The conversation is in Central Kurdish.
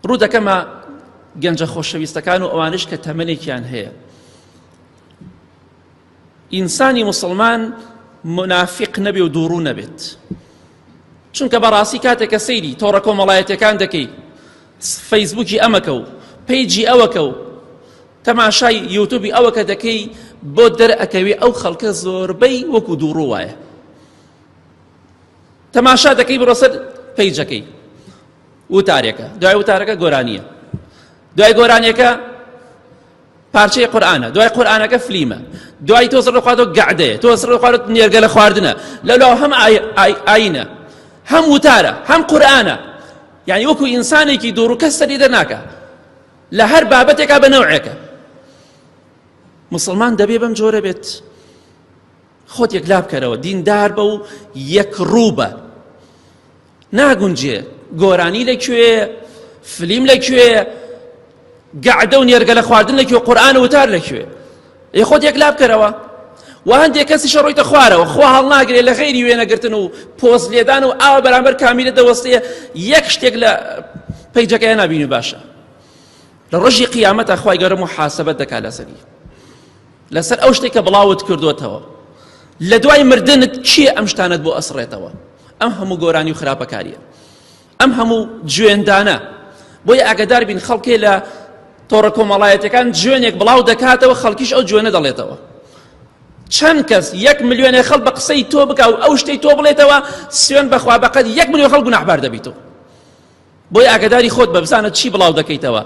ڕوو دەکەمە گەنجە خۆشەویستەکان و ئەوانش کە تەمەنێکیان هەیە. ئینسانی موسڵمان مونافیق نەبێ و دووڕوو نەبێت چونکە بەڕاستی کاتێک کە سەیری تۆڕە کۆمەڵایەتەکان دەکەی فەیسبوکی ئەمەکە و پەیجی ئەوەکە و تەماشای یوتوبی ئەوەکە دەکەی بۆ دەرئەکەوێ ئەو خەڵکە زۆربەی وەکو دووڕوو وایە تەماشا دەکەی بڕۆ سەر پەیجەکەی وتارێکە دوای وتارەکە گۆرانیە دوای گۆرانیەکە پارچەی قورئانە دوای قورئانەکە فلیمە دوای تۆ زڕ خواردەوە گەعدەیە تۆ زڕ خواردەوە نێرگەلە خواردنە لەلاو هەم ئاینە هەم وتارە هەم قورئانە یعنی وەکو ئینسانێکی دوور و کەس سەری دەرناکە لە هەر بابەتێکا بە نەوعێکە مسلمان دەبێ بەم جۆرە بێت خۆت یەکلا بکەرەوە دیندار بە و یەک ڕوو بە ناگونجێ گۆرانی لە کوێ فلیم لە کوێ گەعدە و نێرگەلە خواردن لە کوێ قورئان و وتار لە کوێ ئێ خۆت یەکلا بکەرەوە و هەندێک کەسیشە ڕۆیتە خوارەوە خوا هەڵناگرێ لە غەیری وێنەگرتن و پۆز لێدان و ئاوە بەرامبەر کامیرە دەوەستێ یەک شتێک لە پەیجەکەیان نابینی باشە لە ڕۆژی قیامەتە خوای گەورە محاسبەت دەکا لەسەری لەسەر ئەو شتێک کە بڵاوت کردوتەوە لە دوای مردنت کێ ئەم شتانت بۆ ئەسڕێتەوە ئەم هەموو گۆرانی و خراپەکاریە ئەم هەموو جوێندانە بۆیە ئاگدار بین خەڵکێ لە تۆڕە کۆمەڵایەتەکان جوێنێک بڵاو دەکاتەوە خەڵکیش ئەو جوێنە دەڵێتەوە چەند کەس یەک ملیۆنێ خەڵ بە قسەی تۆ بکە و ئەو شتەی تۆ بڵێتەوە سوێن بەخوا بەقەد یەک ملیۆن خەڵک گوناحبار دەبیتەوە بۆیە ئاگداری خۆت بە بزانە چی بڵاو دەکەیتەوە.